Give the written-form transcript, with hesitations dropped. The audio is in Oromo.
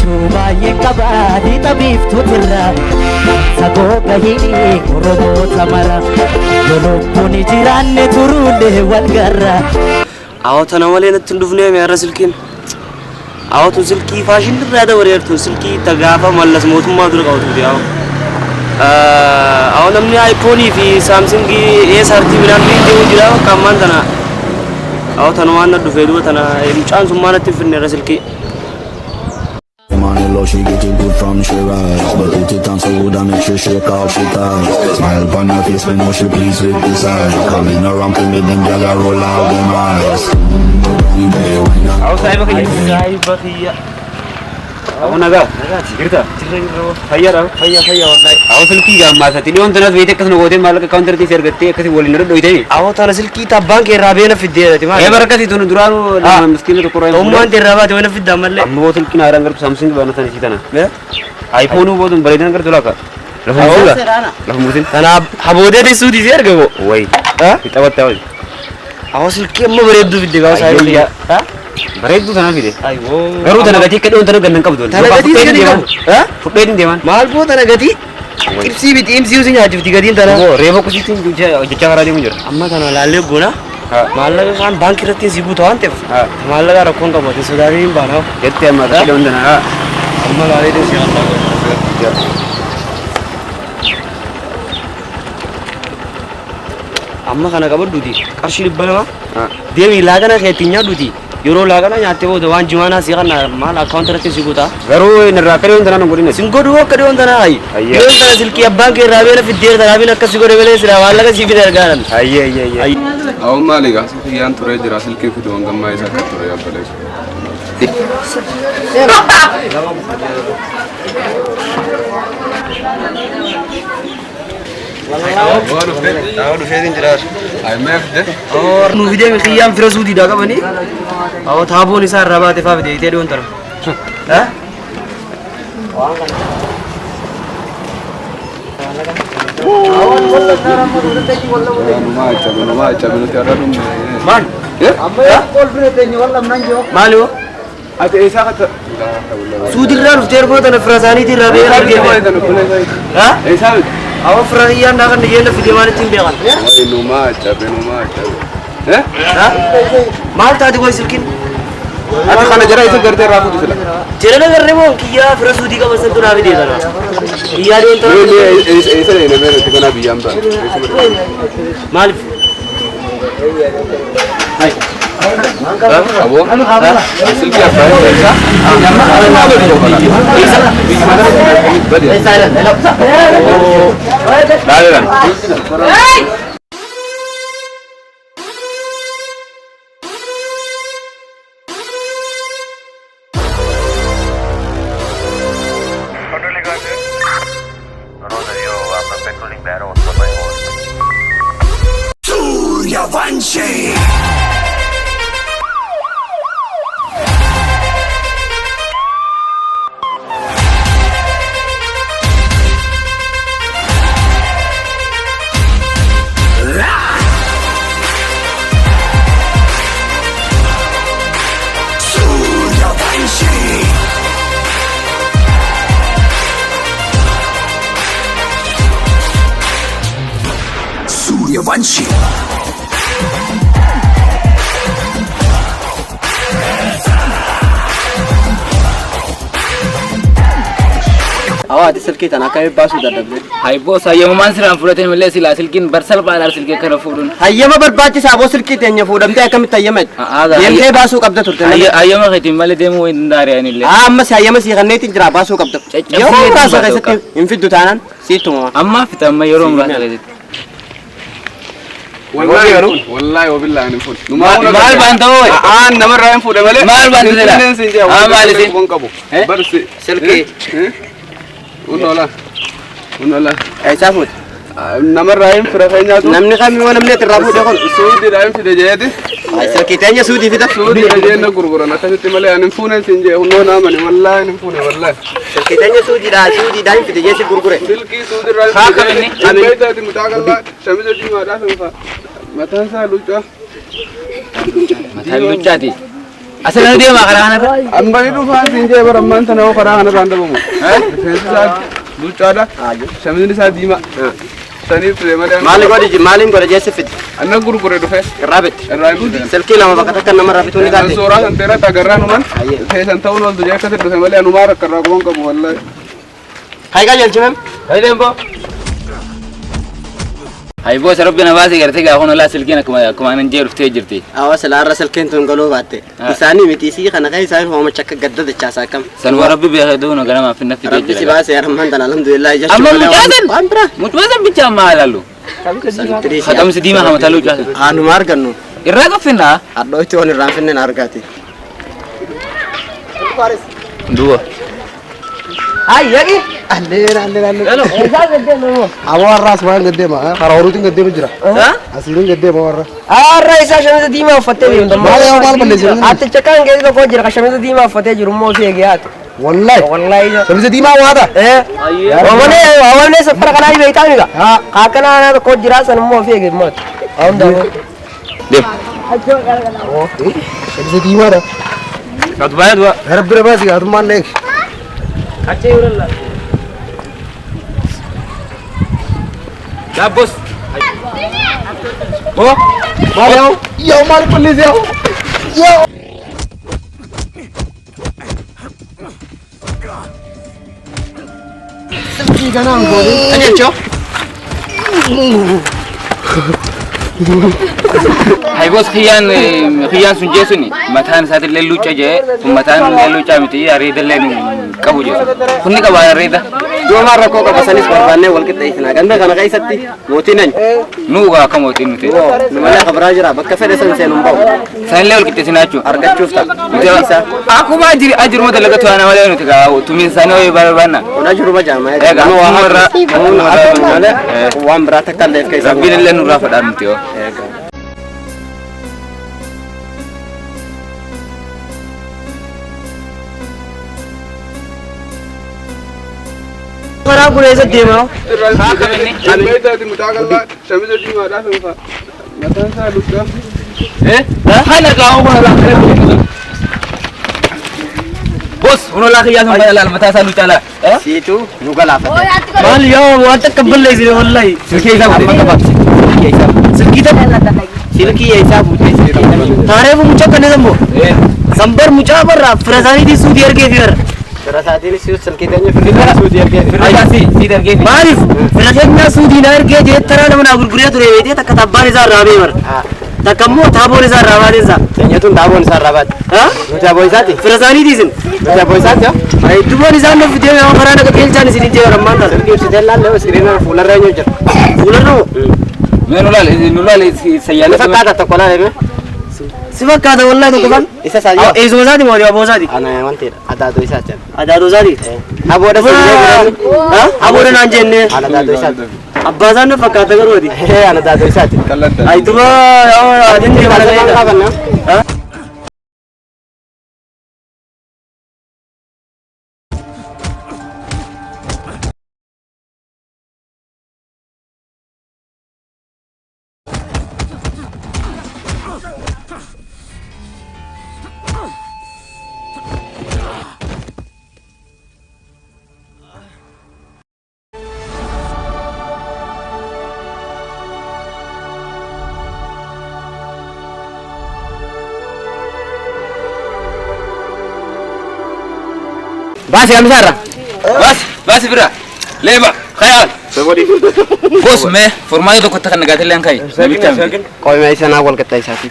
Gammachuu baay'een qaba lixa biiftuutirra. Sagoo gahini Oromoota mara. Yoo lubbuun jiraanne turuullee wal garra. Awwa tana malee natti hin dhufnee mi'aarra silkiin. Awwa tun silkii faashinni irraa dabareertu silkii ta gaafa Mallas mootummaa dura qabatu awwa. Awwa namni iPhone fi Samsung A30 midhaan deemu jira bakka ammaan tana. Awwa tanumaan na dhufee duba tana mucaan sun maa natti hin finne irra silkii. Money low, she get it good from she rise. But put it on so good and make she shake off she ties. Smile upon her face, me know she pleased with this eyes. Coming around to me, them gyal a roll out them eyes. Awwa saahiba kiyya. Saahiba kiyya. Awwa nagaa. Jirta? Jirra jirra. Fayyaadha. Fayya fayya wallahi. Awwa silkii gaammaasatti dhiyoon tanas beekte akkasuma gootee maallaqa kaawuntartii si argattee akkasii waliin irra dhoyitee. Awwa tana silkii tabbaan kee irraa beena fiddeerati maali? Ee barakati tun duraanuu nama miskiina tokko irraa hin Ta'ummaan kee irraa baate wayna fidda ammallee. Amma boo silkiin haaraan gartu Samsung baana sana isii tana. iPhone boo tun bareedan gartu laaka. Lafa musin la. Lafa musin. Tana haboodee teessuu dhiisee argamo. Wayi. Taphatte awwa. Awwa silkii amma bareedduu fidde gaafa saahiba kiyya. Bareedduu tana fide. Ayyoo. Garuu tana gatii akka dhiyoon tana gannan qabdu. Tana gatii gadi qabu. Fudhee hin deeman. Maal boo tana gatii? Xibsii miti imsii si nyaachifti gatiin tana. Boo reefa kusiitiin hojjechaa karaa deemu jira. Amma tana laallee goona. Maallaqa kaan baankii irratti si guuta waan ta'eef. Maallaqa rakkoon qabu ati sodaatee hin baana. Jettee amma akka dhiyoon tana. Amma laallee deessi Allah. Amma kana qabadhuuti qarshii 200 deemi laaqana kee ittiin nyaadhuuti yeroo laaqana nyaattee booda waan jimaanaa si kana maal akkaawunti irratti si guuta. Garuu irraa akka dhiyoon tana nu godhina. Sin godhu akka dhiyoon tana hayi. Ayyee. Dhiyoon tana silkii abbaan kee irraa beela fiddeera tanaafin akkas godhe malee silaa maallaqa sii fide argaanan. Ayyee ayyee ayyee. Awwa maali gaa kiyyaan turee jira silkii fidu hangammaa isa akka ture yabbaleessu. Dhawa dhufeetiin jiraatu. Ay mee fide? Nu fidee kiyyaan fira suutiidhaa qabanii. Awwa taaboon isaa irraa baate faa fide itee dhiyoon tana. Numaa achabe numaa achabe nuti har'a dhumne. Maal? Maali hoo? Ati eessaa katta? Suutirraa dhuftee ergoo tana fira isaaniitii irraa beela argee. Eessaa miti? Awwa fira kiyyaan daa kan jeena fide maal ittiin beekan? Wayi numaa achabe numaa achabe. Maal taate koy silkiin? Ati kana jara isa gartee irraa fuutu sila. Jedhana garree moo kiyyaa fira suutii qaban santu naa fidee tana. Kiyyaa dhiyoon tana. Mee mee eessa deemee mee nuti kana biyyaan ba'a? Maaliif? Aboo silkii abbaa isaa. Badi. Laaleedhaan. Awwa ati silkii tana akkamitti baasuu dadhabde? Hayibboo hayyamumaan siraan fudhateen malee silaa silkiin bar salphaadhaan silkii akkana fuudhuun. Hayyama barbaachisaa boo silkii teenya fuudhamtee akkamitti hayyama Aadaa. Deemtee baasuu qabda turte malee. Hayyama keetiin malee deemuu hin danda'are anillee. Haa ammas hayyama sii kanneetiin jira baasuu qabda. Caccabsee Yeroo muraasa baasuu keessatti hin fiddu taanaan siittuma. Ammaa fita amma yeroo muraasa keessatti. Wallahi wallahi wabillahi hin fuudhe. Maal baanta hoo? Aan namarraa hin fuudhe malee. Maal baanta sila? Finfinneen siin jee. Haa, maal isin? Waan qabu. Barsi. Silkii. Unola. Unola. Eessaa fuute? Namarraa hin fira keenyaatu. Namni kamiyyuu namni ati irraa fuudhe kun. Suudiidhaa hin fide jeeti. Silkii teenya suudii fida. Suudiidha jee na gurguran akkasitti malee ani hin fuune siin jee hunnoo naamani wallahi hin fuune wallahi. Silkii teenya suudiidhaa suudiidhaa hin fide jee si gurgure. Silkii suudiirraa hin fide jeeti. Hin beektaati mucaa qal'aa shamiza diimaadhaa sanfaa. Mataan isaa luccaa. Mataan luchaati. Asirra deemaa karaa kanarra. Amma ni dhufaan siin jee bara ammaan tana hoo karaa kanarraan dhabamu. Rifeensi isaa luuccaadha. Shamizni isaa diimaa. Saniif ture malee. Maali godhi maaliin godha jeesse fidi. Anna gurgure dhufe. Irraa bitti. Irraa bitte. Silkii lama bakka takka namarraa bituu ni Kan taate. suuraa san teerratti agarraa numan. Teessan ta'uun ooltu jee akkasitti dhufe malee anumaa rakka irraa quban qabu wallaahi. Hai qajeelchimem. Hai boos rabbi na baasee gartee gaafa nolaa silkiin akkuma akkuma anan jee dhuftee jirti. Awa silaarra silkiin tun galuu baatte. Isaanii miti isii kana kan isaan hoomacha akka gadda dachaasaa akkam. Sanuma rabbi beekee duuna ganamaaf hin naffitee Rabbi si jira. baasee armaan tana alhamdulillah jechuun. Amma mucaasan Waan biraa. mucaasan bichaa maal ilaallu? Khatamsi diimaa hamataa luucaasan. Anuma argannu. Irraa qoffinnaa? Hadhootti waan irraan finnen argaati. Duuba. Aboo har'aas waan gaddeema karaa horuutiin gaddeema jira. Asiin gaddeema warra. Har'a isaa shamiza diimaa uffattee deemta. Maal yaa maal balleessi? Aticha kan keessa tokko jira kan shamiza diimaa uffatee jiru immoo si eegee haatu. Wallahi. Wallahi. Shamiza diimaa waata. Wamanee safara kanaa dhibee itaa miga. Akkana aanaa tokko jira san immoo si eegee immoo. Hundaa. Deem. Shamiza diimaadha. Dubaaya duba. Rabbi rabaa si gaatummaan eeg. Yaa boos. Boo. Maal yaa yaa maal balleessi yaa. Yaa. Silkii kanaan goone. Qajeelchoo. Hai boos kiyyaan kiyyaan sun jeesuni mataan isaatillee luucca jee kun mataan illee luuccaa miti areedallee qabu jeesu. Kunni qaba areeda. Doomaan rakkoo qaba sanis barbaannee wal qixxeessina. Ganda kana keessatti mootiin eenyu? Nu akka mootiin nuti. Nu malee kabraa jira bakka fedhe san seenuun bahu. Sanillee wal qixxeessinaa jechuudha. Argachuuf ta'a. Isaa. Akkuma ajiri ajiruma dalagatu ana malee nuti gaa tumiin isaanii wayii barbaanna. Kun ajiruma jaama. Egaa Nama waa irraa malee waan biraa takka illee keessa. Rabbiin illee nurraa fadhaan nuti yoo. Karaa kun eessa deema? Almeedaati mucaa qal'aa shamiza diimaadhaa sanfaa. Mataan isaa luuccaa. Haala qaama kun irraa Boos kun olaa kiyyaa sun laal mataa isaa luuccaa laal. Siitu nu galaafate. Maal yaa waan takka balleessine wallahi. Silkii isaa Amma fuudhe. qabaabsi. Silkii isaa. Silkii takka. Silkii isaa fuutee silkii. Taareefu mucaa kanneen sambo. Sambar mucaa barra fira isaaniitiin suutii ergee fi barra. Fira isaatiin silkii teenya fira suutii ergee. Firri isaa si dargee. Maaliif fira keenya suutii na ergee jee taraa nama naa gurguree ture beetee takka tabbaan isaa irraa bee bara. Takka immoo taaboon isaa irraa baatee isaa. Teenyatuun taaboon isaa irraa baate. Nuti aboo isaati. Fira isaaniitiin isin. Nuti aboo isaati. Duboon isaan nuuf fidee nama karaa naqa keelchaan isin hin jee ammaan taate. Silkii ibsitee laallee iskiriina fuularra eenyu jira. Fuularra hoo? Mee nu laal nu laal sayyaala. Ni fakkaata tokko laale Si fakkaata wallahi tokko fan. Isa isaa yoo. Eessuma isaati moo aboo isaati? Ana wanti adaadoo isaati. Adaadoo isaati? Aboodha si jee. Aboodha naan jenne. Ana adaadoo isaati. Abbaa isaan nu fakkaata garuu ati. Ana adaadoo isaati. Ay duba jenne mana Qabanna. Baasi kamisaarra. Baasi baasi bira. Leeba khayaal. Boos mee furmaata tokko takka nagaatellee kan ka'i. Namicha miti. Qoyma isa naa wal qixxeessaati.